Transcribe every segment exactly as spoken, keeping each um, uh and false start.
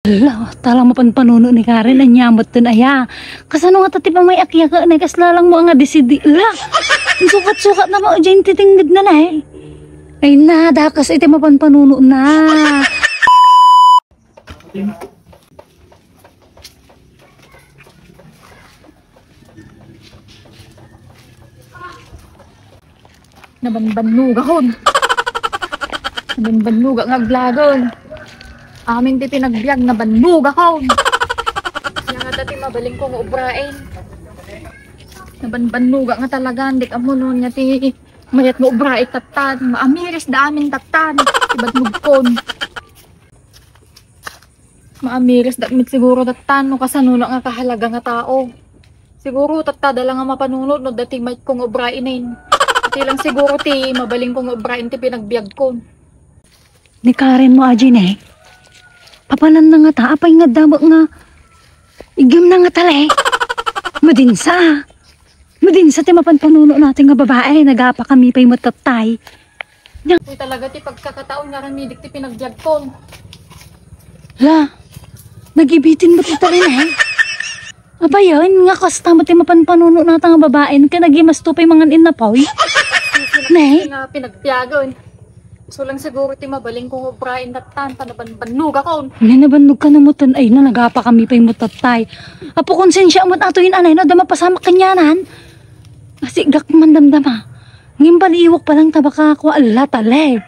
Ala, tala mapanpanuno ni Karen, ania met ten aya. Kasano nga ta ti pamay-akyaka, ne, kasla lang mo nga disidi. Ala, sukat-sukat na mo, dyan titinged na na eh. Ay na, dakas iti mapanpanuno na. Nabanbannogakon. Nabanbannoga nga aglagon. Amin ti pinagbiag, nabannogakon. Siya nga dati mabalin ko nga ubrain. Nabanbannoga nga talaga, di ka mo nun nga ti mayat nga ubrain tattan. Maamiris da amin tattan. Ibannogkon. Maamiris da met siguro tattan no kasano na nga kahalaga nga tao. Siguro tattada lang nga mapanunod no dati mayat ko nga ubrain. Iti lang siguro ti mabalin ko nga ubrain ti pinagbiag ko. Ni Karen mo, Ajin eh. Papanan na nga ta, apay nga damo nga. Igam na nga tala eh. Madinsa. Madinsa ti mapanpanuno natin nga babae, nagapa kami pa'y matattay. Uy, talaga ti pagkakataon nga ramidik ti pinagbiag ko. La, nagibitin mo ti tarin eh. Apayon, nga kasta mo ti mapanpanuno nata nga babaen, ka nagimasto pa'y mangan innapoy. Ne? Nga pinagbiagon. So lang siguro ti mabalin kong ubrain datan, ta nabanbannog ako. Ne, nabannog ka na mo tan, ay na, nagapa kami pa'y matattay. Apo, konsensya mo ato yun, anay, no, da mapasamak kanyanan. Asigak man damdama. Ngem baliwak pa lang ta baka kua, ala, tale.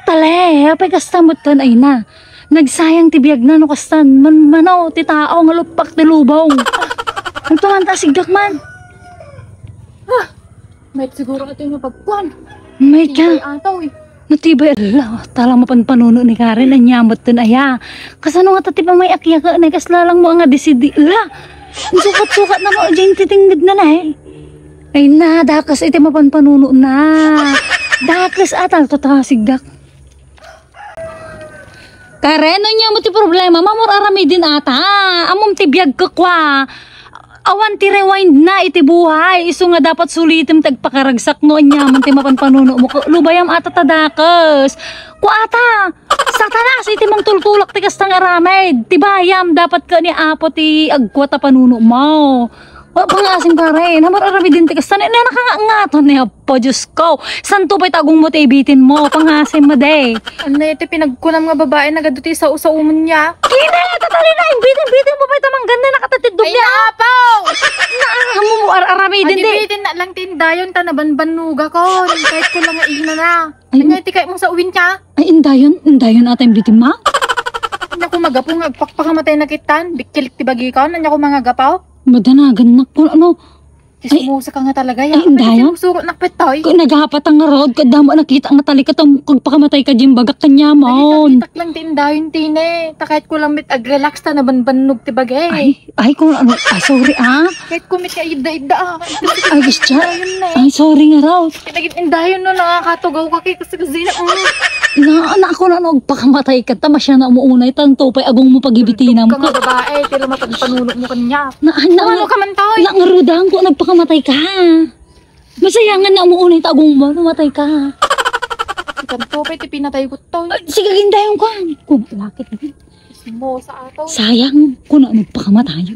Tale, apay kasta met ken ay na. Nagsayang ti biag na no kastan. Man, mano, ti tao nga luppak ti lubong. Anto man ta sigak man. Ah, may siguro ato yung mapagkuan. May ka. Atoy. Natibay, ala, tala mapanpanuno ni Karen, ania met ten aya. Kasano nga ta ti pamay-akyaka, ne, kasla lang mo nga disidi, ala. Sukat-sukat na mo, dyan titinged na na eh. Ay na, dakas iti mapanpanuno na. Dakas atal to ta sigak. Karen, ania mo ti problema? Mamur aramidin ata. Amom ti biag kakwa. Awan ti rewind na iti buhay. Isu nga dapat sulitem ti agpakaragsak no ania man ti mapanpanuno mo. Lubayam ata ta dakas. Kua ata. Satanas iti mangtultulak ti kasta nga aramid. Ti bayam dapat ken ni Apo ti agkua ta panuno mo. Wa pangasim Karen. Amor aramidin ti kasta. Ne, ne, nakangangatan ni Apo, Diyos ko. Santo pay tagong mo ti ibitin mo. Pangasim mo de. Ano iti pinagkunam nga babae nagadu ti sao-sao mo niya? Kine, tatali na, imbitin-bitin mo pay tamanggan na nakatatiddog niya. Ay, Apo! Naamu mo ar-aramidin di. Bitin na lang ti indayon ta nabanbannuga ko. Kahit ko lang nga ina na. Ay, anya iti kay mo sa uwin ka? Ay, indayon, indayon ata imbitin ma? Anya ko magapu nga agpakpakamatay na kitan. Bikkilik ti bagi ko. Anya ko mangagapaw? Madanagan na ko, ano? Ay, chismosa ka nga talaga, ya. Ay, indayon? Suro nakpet, toy. Kung nagapatang nga road, kadamo nakita nga talikat ang kagpakamatay ka, Jim, bagak kanya mo. Ay, kapitak lang ti indayon, tine. Ta kahit ko lang mit ag-relax ta nabanbannog ti bagay. Ay, ay, kung ano, ah, sorry, ah. Kahit ko mit ka idda-idda, ah. Ay, gusto. Indayon na eh. Ay, sorry nga raw. Kaya naging indayon no, nakakatugaw ka kay kasi kasi na, mm. Na, na ako na nagpakamatay ka, ta masya na umuunay, tanto pa'y agong mo pagibitinam ka. Ka nga babae, kaya lumapag panuno mo kanya. Na, na, Ano ka man, toy? Nangarudahan ko, nagpakamatay ka. Masayangan na umuunay ta agong mo, mamatay ka. Ikan to, pwede pinatay ko to. Ay, sige, gindayon ka. Kung lakit mo. Mo sa ato. Sayang, kung ano, pakamatay.